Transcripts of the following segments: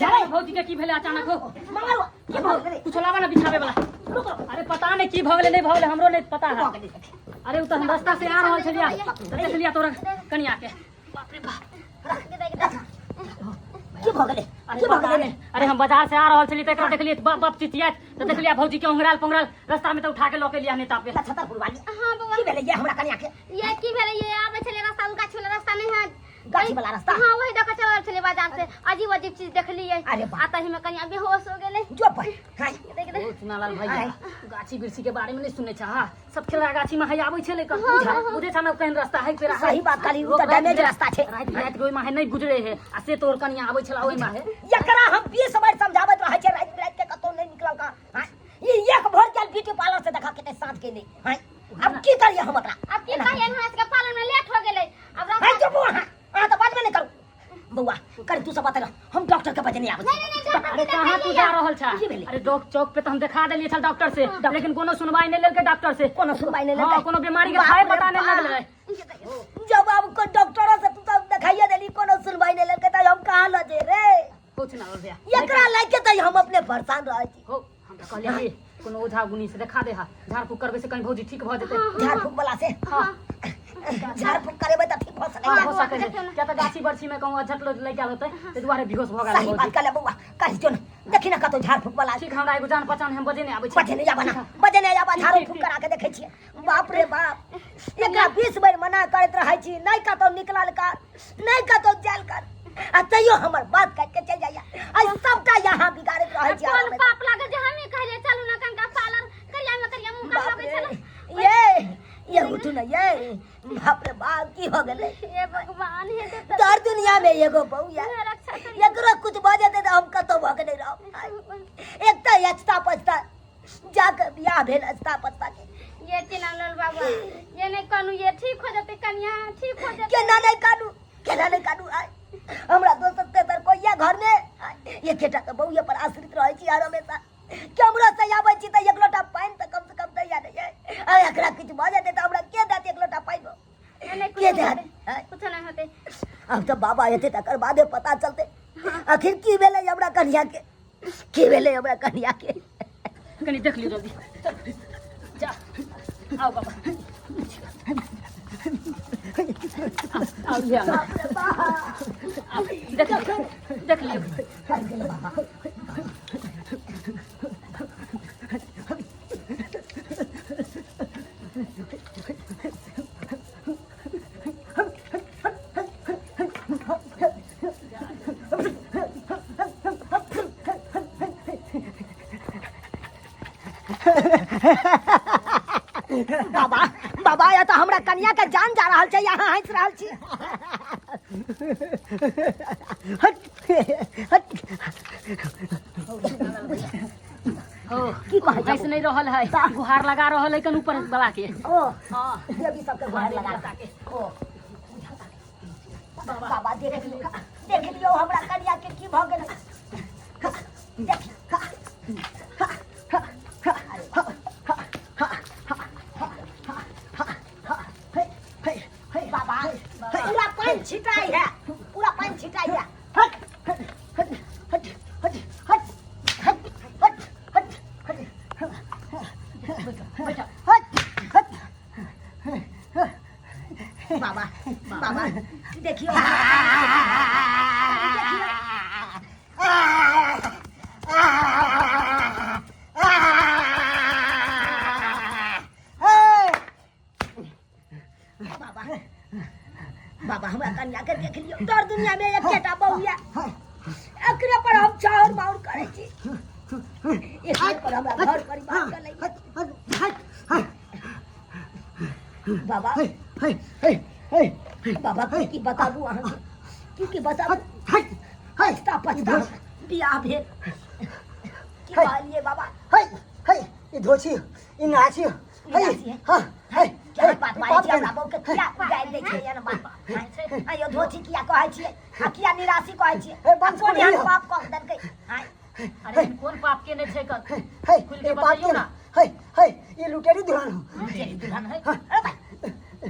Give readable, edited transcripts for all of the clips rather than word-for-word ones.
छै भौजी के की भेलै अचानक हो मंगल की भऽ गेलै कुछो लाबा ना बिछावे वाला रुको अरे पता नहीं की भऽ गेलै नहीं भऽ गेलै हमरो नहीं पता है भऽ गेलै अरे उ तऽ हम रास्ता से आ रहल छलियै तऽ देखलियै तोरा कनिया के बाप रे बाप की भऽ गेलै अरे की भऽ पता गेलै नहीं अरे हम बाजार से आ रहल छलियै तऽ एकरा देखलियै बाप बाप चिचियाइत तऽ देखलियै भौजी के ओंघराल पोंघराल रास्ता में तऽ उठा के लऽ के लिया नेता पे छतरपुर वाली हाँ बौआ की भेलै ये हमरा कनिया के ये की भेलै ये आबै छलै रास्ता गाछ वाला रास्ता नहीं है गाछी वाला रास्ता? हाँ वही दऽ के चलल छलै बाजार से अजीब अजीब चीज देखलियै अरे बाप। आ तही में कनिया बेहोश हो गेलै जो पर हाय देख देख ओ चुनालाल भैया आय। गाछी वृक्षी के बारे में नहीं सुनने छा हाँ सब खेला गाछी में है आबै छलै कन बुझे छा ना केहन रास्ता है पेरा सही बात कहली, उ तऽ डैमेज रास्ता छै। राति राति के ओइ माहे नहीं गुजरे है आ से तोर कनिया आबै छला ओइ माहे एकरा हम 20 बेर समझाबैत रहै छियै राति बिराति के कतौ नहि निकलल का हाय ई एक भर गेल ब्यूटी पार्लर से देखा केते साँझ के नहि हाय अब की करिए हम एकरा अब की कहियै हमरा सबके पालन में लेट हो गेलै अब हाय रास्ता जो बौआ अहाँ अहाँ तऽ बाजबे नहि करू बौआ कर तू सब बता हम डॉक्टर के बजने आबै नहीं नहीं नहीं अरे कहाँ तू जा रहल छा की भेलै? अरे डॉक चौक पे तो हम देखा देलिए छल डॉक्टर से लेकिन कोनो सुनवाई नहीं लेलकै डॉक्टर से कोनो सुनवाई नहि हाँ लेलकै कोनो बीमारी के बाप थाहे रे पता नहीं बाप। लगलै जब आब को डॉक्टरो से तू सब देखाइए देली कोनो सुनवाई नहि लेलकै तऽ हम कहाँ लऽ जे रे कुछ ना हो गया एकरा लए के तऽ हम अपने परेशान रहै छी हो हम तऽ कहलियै कोनो ओझा गुनी से देखा दे हा झाड़ फूक करबै से कहीं भौजी ठीक भऽ जेतै झाड़ फूक वाला से हाँ झाड़ फूक करेबै तऽ ठीक भऽ सकैए हो सकै छै किया तऽ गाछी बरछी में कहूँ झटलो लागि गेल होतै ताहि दुआरे बेहोश भऽ गेल सही बात भौजी कहले बौआ कहि जो ने देखी ने कतौ झाड़ फूक वाला ठीक हमरा एगो जान पहचान हम बजेने आबै छी बजे नहि आबा ना बजे नहि आबा झाड़ू फूक करा के देखै छियै बाप रे बाप एकरा 20 बेर मना करैत रहै छी नहि कतौ निकलल कर नहि कतौ जायल कर आ तैयो हमर बात काटि के चलि जाइया आ सबटा यहाँ बिगाड़ैत रहै छी कोन पाप लागल जे हमे कहलियै चलू ना कनका पार्लर करिया में करिया मुँह बाप लगै रे छलै ये ये उठू ना ये बाप रे बाप की हो गेलै हे भगवान हे देता दर दुनिया में एगो बहू या रक्षा करी एकरो कुछ भऽ जेतै तऽ हम कतौ भऽ के नहि रहब एक तऽ अचता पचता जाके बियाह भेल अचता पचता के ये चिनालाल बाबा ये नहीं कानू ये ठीक हो जते कन्या ठीक हो जते केना नहि कानू केना नहि कानू आय हमरा दोसर तेसर कोइ या घरमे आय, एकेटा तऽ बौए पर आश्रित रहै छी हर हमेशा केम्हरो से आबै छी तऽ एक लोटा पानि तऽ कम से कम दैया नहि यै आ एकरा किछु भऽ जेतै तऽ हमरा के देत एक लोटा पानि ये नहीं के कुछ देत होते आय, कुछ नहीं होते आब तऽ बाबा एतै तकर बादे पता चलतै आखिर की भेलै हमरा कनिया के की भेलै हमरा कनिया के कनी देख लियौ जल्दी जा आओ बाबा आओ लिअ आओ, देख लियौ देख लियौ बाबा बाबा या तऽ हमरा कनिया के जान जा रहल छै यहाँ हंस रहल छी हट हट हो की कहै हंस नहीं रहल है गुहार लगा रहल है कन ऊपर वाला के ओ हाँ देवी सबके गुहार लगा के ओ बाबा देख लियौ देख लियौ हमरा कनिया के की भऽ गेल देख बाबा पूरा पानि छिटाइ है पूरा पानि छिटाइ है हट हट हट हट हट हट हट हट हट हट हट हट बाबा बाबा देखियो देखियो बाबा बाबा हमरा कन्या के देख लियो तोर दुनिया में एकेटा बहु या एकरे पर हम चाउर माउर करै छी एकरे पर हमरा घर परिवार चलै बाबा बाबा की की बताबू अहाँके की की बताबू पछता पछता बियाह भेल की कहलियै बाबा ई धोछी ई नाची नाची है? हाँ केहन बात बाजै छियै हमरा बहू के किया गालि दै छियै एहन बात आइयो धोती किया कहै छियै आ किया निराशी कहै छियै हे, आ बंद कोन करू एहन यौ। पाप कऽ देलकै आँय अरे कोन पाप केने छै कर हे खुल के ई पाप बतैयौ के ना। हे हे ई लुटेरी दुल्हन हो तेरी दुल्हन है अरे भाई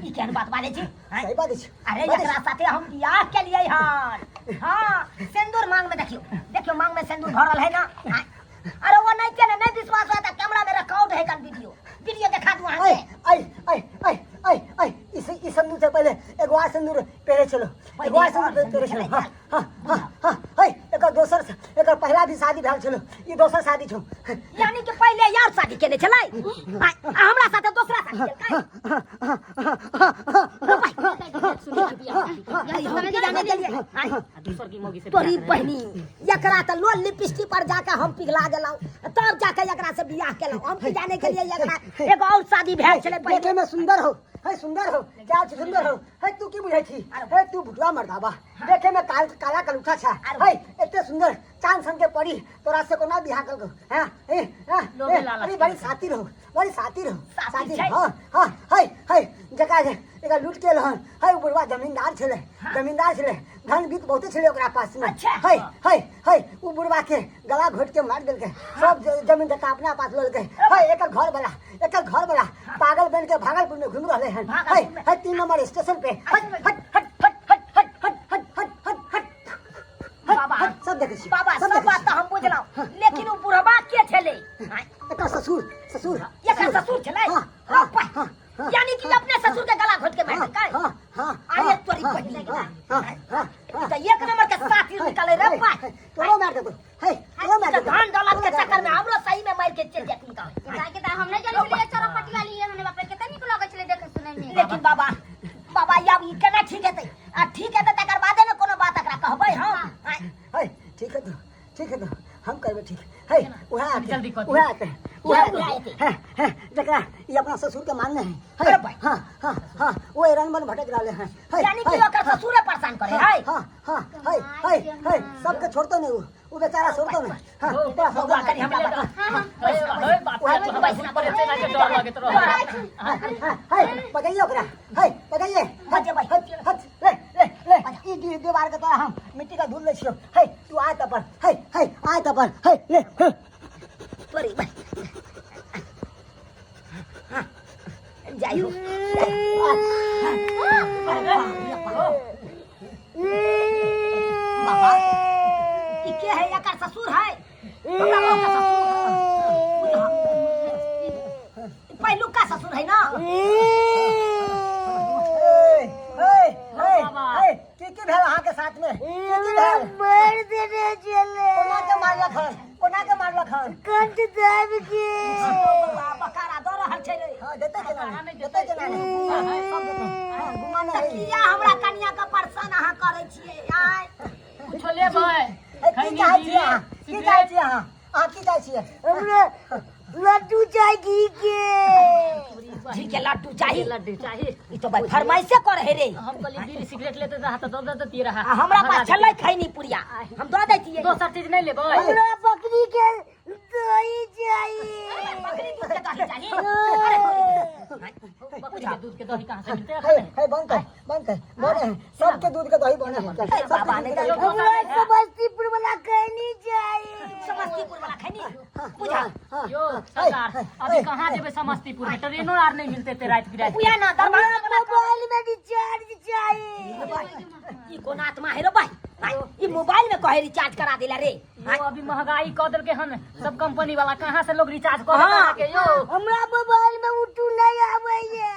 ई केहन बात बाजै छी आँय? सही बात अछि अरे एकरा साथे हम बियाह केलियै हन हाँ सिंदूर मांग में देखियो देखियो देखियो मांग में सिंदूर भरल है ना। आय। अरे वो नहीं के नहीं विश्वास होता, कैमरा में रिकॉर्ड है कन वीडियो, वीडियो देखा दू अहाँ ऐ के। ऐ ऐ ऐ ऐ ऐ इस इस सिंदूर से पहले एगो और सिंदूर पहले चलो, एगो और सिंदूर पहले चलो। हाँ हाँ हाँ हाँ ऐ एकर दोसर, एकर पहला भी शादी भेल छलो, ई दोसर शादी छौ। यानी कि पहले यार शादी केने छलै, आ हमरा साथे दोसरा शादी केलकै। दोसर की मौगी से तोरी बहिनी, एकरा तऽ लोल लिपस्टिक पर जाके हम पिघला गेलहुँ, तब जाके एकरा से बियाह केलहुँ। हम की जाने के लिए एकरा एगो और शादी भेल छलै पहिले। देखे में सुंदर हो है, सुंदर हो क्या छै, सुंदर हो है, तू की बुझै छी है, तू भुटवा मर्दाबा, देखे में काल काला कलूठा छा है, एते सुंदर चांद सन के पड़ी तोरा से कोना बियाह कलको हां ए हां लोभे लालच। अरे बड़ी सातिर हो, बड़ी सातिर हो, सातिर सातिर छै। हां हां है है जका जे एकरा लूट के लहन है, उ बुढ़वा जमींदार छले, जमींदार छले, धन बीत बहुते छले ओकरा पास में। अच्छा। है है है उ बुढ़वा के गला घोट के मार देलकै, सब जमीन जथा अपना पास लेलकै है। एकर घर वाला, एकर घर वाला पागल बन के भागलपुर में घूम रहले हन है, भागलपुर में। है 3 नंबर स्टेशन पे। हट हट हट हट हट हट हट हट हट हट हट हट बाबा। हट, सब देखै छी, बाबा सब सब देखै बात छी। तऽ हम बुझलहुँ, लेकिन उ बुढ़वा के छलै? एकर ससुर, ससुर, एकर ससुर छलै? हाँ, हाँ, हाँ, हाँ, यानी कि अपने ससुर के गला घोट के मार देलकै? हाँ, हाँ, अरे हाँ, तोरी हाँ, बहिनी। हाँ, हाँ, हाँ, हाँ, तऽ एक नंबर के साथी निकले रे है, बा। है, तोरो मार देतो है, तोरो मार तऽ देतो। धन दौलत के चक्कर में हमरो सही में मार के चलि जात निकाल। काहे के हम नहीं जानै छलियै चरपटी वाली हने, बाप रे कते नीक लगै छलै देखे सुनै में। लेकिन बाबा, बाबा आब ई केना ठीक हेतै? आ ठीक हेतै तकर बादे ने कोनो बात एकरा कहबै हम। आँय। है ठीक है तो, ठीक है तो हम करबे ठीक है, उहे आते जल्दी कर दियो। उहे आते उहे उहे आते आते। है है जकरा ई अपना ससुर के मानने है है, अरे भाई। हाँ हाँ हाँ वो रन बन भटक रहले हैं है, यानी कि है, ओकर हाँ, ससुरे परेशान करे हाँ, है। हाँ हाँ है है है सबके छोड़तो नहीं वो बेचारा छोड़तो नहीं। हाँ, हो, तोरा बौआ सबके कनी हमरा बता। हे बाप रे, तू हमरा सुन पर एते ना के डर लगैत रहै। हाँ, है पकड़िए ओकरा है पकड़िए। बजेबै। हट हट ले ले ले ई दीवार के तोरा हम मिट्टी का धूल लै छियौ है, तू आ तपर है है आ तपर है ले हे। तोरी भाई। हाँ, जाइ हो। बाबा, ई के है? एकर ससुर है? हमरा बाप का ससुर पहिलुका ससुर है ना? ए, ए, ए, बाबा। ए, की की भेल अहाँके साथ में, की की भेल? मार देने चले। कोना के मारलक हन, कोना के मारलक हन? कंठ दाब के। बौआ, बकारा दऽ रहल छै रे। हाँ देते केना नहि, देते केना नहि, हाँ, सब देते, हाँ, घुमा तऽ नहि। किया हमरा कनिया के परेशान अहाँ करै छियै? आँय। कुछो लेबै? ए, की चाहै छियै अहाँ, की चाहै छियै अहाँ, अहाँ की चाहै छियै? हमरा लड्डू चाही घी के। घी के लड्डू चाही? लड्डू चाही। ई तो भाई फरमाइशे करे है रे। हम कहलियै बीड़ी सिगरेट लेते रहा तऽ दऽ दैतियै रहा। आ हमरा पास छलै खैनी पुरिया, हम दऽ दै छियै। दोसर चीज नहि लेबै? हमरा बकरी के दही चाही। बकरी दूध के दही चाही? अरे बकरी के दूध के दही कहाँ से मिलते? हे हे बंद कर, बंद कर, बने है सबके दूध के दही बने है, अरे सबके बाबा, दूध के नहीं दही। हमरा समस्तीपुर वाला खैनी चाही। समस्तीपुर वाला खैनी बुझा। हाँ, यो हाँ, सरकार हे, अभी हे, कहाँ जेबै समस्तीपुर में? ट्रेनो आर नहीं मिलते ते रात बिरात। उहे ना दरभंगा हमरा वाला मोबाइल में रिचार्ज चाही। ई कोन आत्मा है रे भाई? आँय, ई मोबाइल में कहे रिचार्ज करा देला रे? यो अभी महंगाई कऽ देलकै हन सब कंपनी वाला, कहाँ से लोग रिचार्ज कऽ हाँ। देलकै यो? हमरा मोबाइल में उठू नहीं आबैया।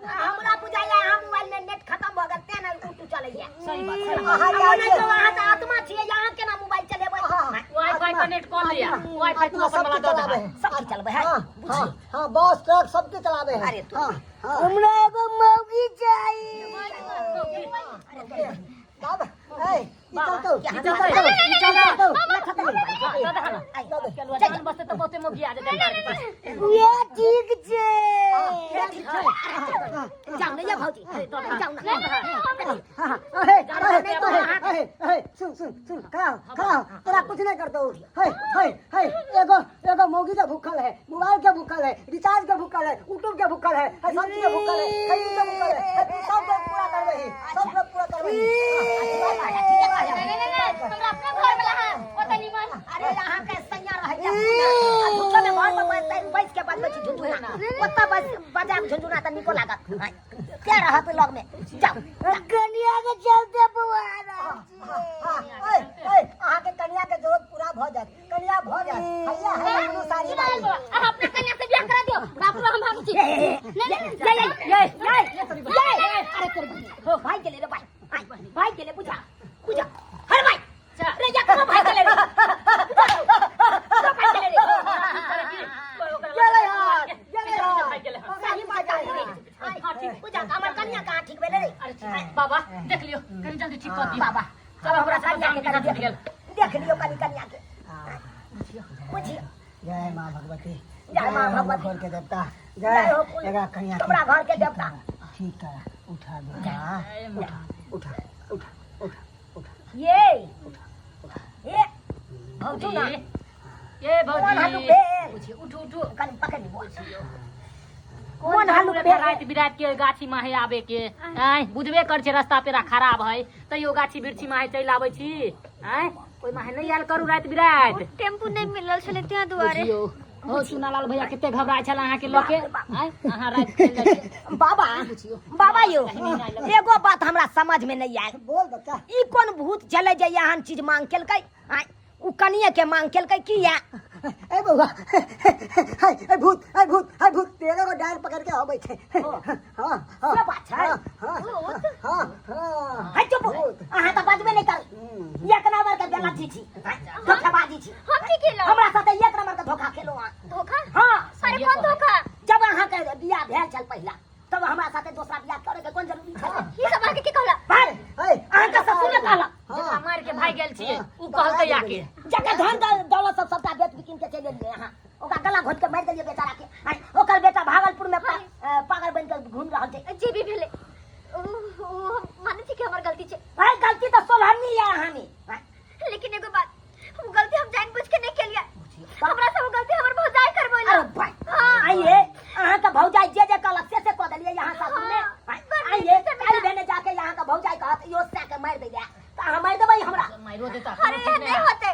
हमरा बुझाइया अहाँ मोबाइल में नेट खत्म भऽ गेल तें ने उठू चलैया। सही बात, सही बात। अहाँ अहाँ चाहै नहि छियै तो अहाँ तऽ आत्मा छियै, अहाँ केना मोबाइल चलेबै? वाईफाई कनेक्ट कऽ लिया, वाईफाई तू आत्मा अपन वाला सबके दऽ चलावे दे। है। सब चीज चलबै है। हाँ बुझिए। हाँ हाँ बस ट्रक सबके चलावे है। अरे तू। हाँ हाँ हमरा एगो मौगी चाही। बाबा ए ई चलतौ, क्या ई चलतौ, ई चलतौ। दऽ दे ना। जान बसते तऽ बहुते मोगी आ जेतै मार के पास। ये ठीक छै। जाउ ने ये भौजी, जाउ ने। हाँ, अहे, अहे, अहे, अहे, अहे, सुन सुन सुन, खड़ा हो, खड़ा हो, तोरा कुछ नहीं करतो। हे हे हे एगो एगो मौगी के भूखल है, मोबाइल के भूखल है, रिचार्ज के भूखल है, यूट्यूब के भूखल है, है, सब चीज के भूखल है, खैनी के भूखल है, है, तू सब के पूरा करबही, सब के पूरा करबही। नहीं नहीं नहीं, हमरा अपना घर वाला है ओतऽ निमन। अरे अहाँ के सैया रहै छै आ झूठो में घर पर बैस बैस के बजबै छी झुनझुना, ओतऽ बस बजाब झुनझुना तऽ नीको लागत। आँय, के रहत लग में? जाउ। कनिया के चलते बौआ रहल छियै। हाँ, ए ए अहाँके कनिया के कनि देख गेल। देख लियौ कनि कनिया के बुझियौ। जय माँ भगवती। जय माँ हमर भगवती। घर के देवता। जय जय हो कुल। एकरा कनिया के तोरा घर के देवता। ठीक करा, उठा बेटा, उठा उठा उठा उठा उठा। ये ये भौजी, उठू ना। ए मोन भौजी, हल्लुक भेल। बुझियौ, उठू उठू। कनि पकड़ लियौ। कोन मोन हल्लुक जरूरत है भेल। राति बिराति के गाछी माहे आबे के? आँय, बुझबे कर छै रास्ता पेरा खराब है, तैयो गाछी बिरछी माहे चलि आबै छी। आँय, ओहि माहे नहि आयल करू राति बिराति। टेम्पू नहि मिलल छलै तें दुआरे। बुझियौ हो चुनालाल भैया कते घबराइ छल अहाँके लऽ के। आँय, अहाँ राति चलि जाइ छियै। बाबा बाबा यौ, एगो बात हमरा समझ में नहीं आयल। बोल बच्चा। ई कोन भूत चले जे एहन चीज मांग केलकै? आँय, उ कनिए के मांग केलकै किया? ए बउआ, हे ए भूत, ए भूत, ए भूत तेरे को डाल पकड़ के आबै छै। हां हां। से बात छै? हां हां हां। है चुप, अहाँ तऽ बजबे नहि करू। एक नंबर के बेलज्जी छी, धोखाबाजी छी। हम की केलहुँ? हमरा साथे एक नंबर के धोखा खेलहुँ अहाँ। धोखा? हाँ। अरे कोन धोखा? जब अहाँके बियाह भेल छल पहिला, तब हमरा साथे दोसरा बियाह करे के कोन जरूरी छल? ई सब अहाँके के कहलक? भाई, ए अहाँके ससुर ने कहलक। जकरा मारि के भागि गेल छियै उ कहलकै आके। जकर धन दौलत सब सबटा बेच बिकिन के चलि गेलियै अहाँ, ओकरा गला घोटि के मारि देलियै बेचारा के। आँय, ओकर बेटा भागलपुर में पागल बनि के घूमि रहल छै। जे भी भेलै ओ ओ हम मानै छी कि हमर गलती छै। अरे गलती तऽ सोलहन्नी यऽ अहाँ में। आँय, लेकिन एगो बात, हम गलती हम जान बुझ के नहीं केलिए, हमरा सब गलती हमर भौजाई करबैला। अरे भाई, हाँ। आइए अहाँ के भौजाई जे जे कहलक से से कह देलियै यहाँ सासुर में। हाँ। आँय, बड़ आइए नीक से काल्हि भेने जाके यहाँ के भौजाई कहत यो सै के मारि दैले, तऽ अहाँ मारि देबै हमरा? मारियो देता। अरे एहन नहीं होते।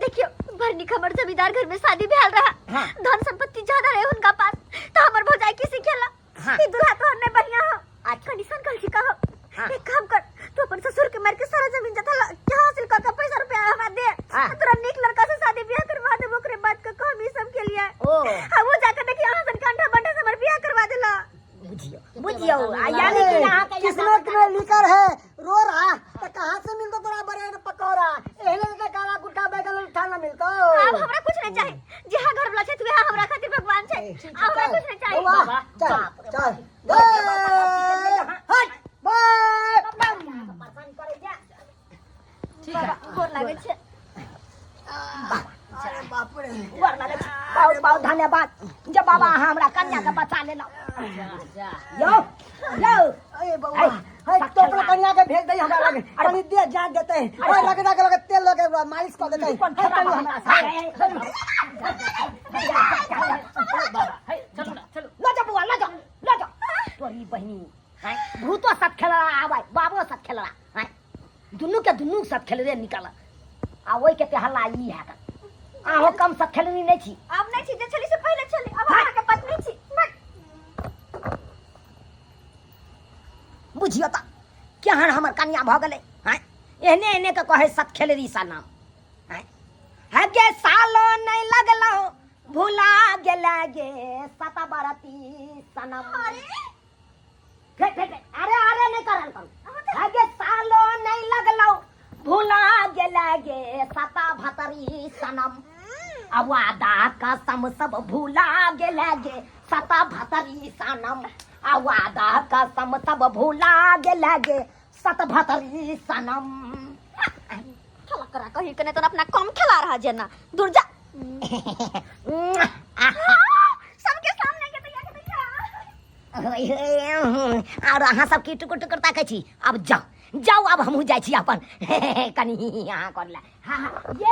देखियो बड़ नीक हमर जमींदार घर में शादी भेल रहा। हाँ। धन संपत्ति ज्यादा रहे उनका पास, तो हमर भौजाई की सिखेला। हाँ। ई दूल्हा तो नहीं बढ़िया हो। अच्छा। कंडीशन कल कहो। हाँ। एक काम कर, तू अपन ससुर के मार के सारा जमीन जथा क्या हासिल कर के पैसा रुपया हमरा दे। हाँ। तोरा नीक लड़का से शादी ब्याह करवा देबो, ओकरे बाद के काम ई सब के लिए। ओ। हाँ, वो जाकर देखियो अहाँ सन कंठा बंठा से हमर ब्याह करवा देला। बुझियो बुझियो, आ यानी कि अहाँ के किस्मत में लिखल है रो रहा तो कहाँ से मिलतो तोरा ब्रेड पकौड़ा? एहने तो काला गुट्टा बैगन उठा ना मिलतो। अब हमरा कुछ नहीं चाहिए, जहाँ घर वाला छै वहाँ हमरा खातिर भगवान छै। अब हमरा कुछ नहीं चाहिए। बउआ, बाबा, चल बाप रे चल। बाप। ए, हट बाय। परेशान करै जा। ठीक है। गोर लागै छै। अरे बाप रे, गोर लागै छै। बहुत बहुत धन्यवाद जे बाबा अहाँ हमरा कन्या के बचा लेलहुँ। जा। यौ यौ, अरे बउआ, हे टोपला कन्या के भेज दे हमरा लगे, कनी दे जान देते, ओए लगे लगे लगे तेल लगे मालिश कर देते। कोन हे, खेला चलू हमरा हमरा साथे? बाबा हे, चलू ना चलू। लऽ जाओ बउआ, लऽ जाओ लऽ जाओ। तोरी बहिनी, आँय, भूतो साथ खेलला आबै, बाबो साथ खेलला, आँय, दुनू के दुनू साथ खेलबे निकल आ ओहि के ते हल्ला ई हैत। अहाँ कम से खेलनी नहीं छी। अब नहीं छी, जे छली से पहिले छली, अब अहाँ के पत्नी छी। बुझियो त केहन हमर कन्या भऽ गेलै। आँय, एहने एहने के कहै सत खेलरी सा नाम। आँय, हे गे सालो नहीं लगलो भुला गेला गे सतबरती सनम। फे फे फे, अरे अरे नहीं करल करू। हे गे सालो नहीं लगलो भुला गेला गे सता भतरी सनम, अब वादा कसम सब भुला गेला गे सता भतरी सनम, आ वादा कसम सब भुला गेला गे सत भतरी सनम। खेला करा कहीं के नहीं तो अपना कम खेला रहा जेना दूर जा। सबके सामने के तैयार के तैयार। और अहाँ सब की टुकुर टुकुर ताकै छी? अब जाओ जाओ, अब हमहूँ जाइ छी अपन कनी अहाँ कर ला। हाँ हाँ ये।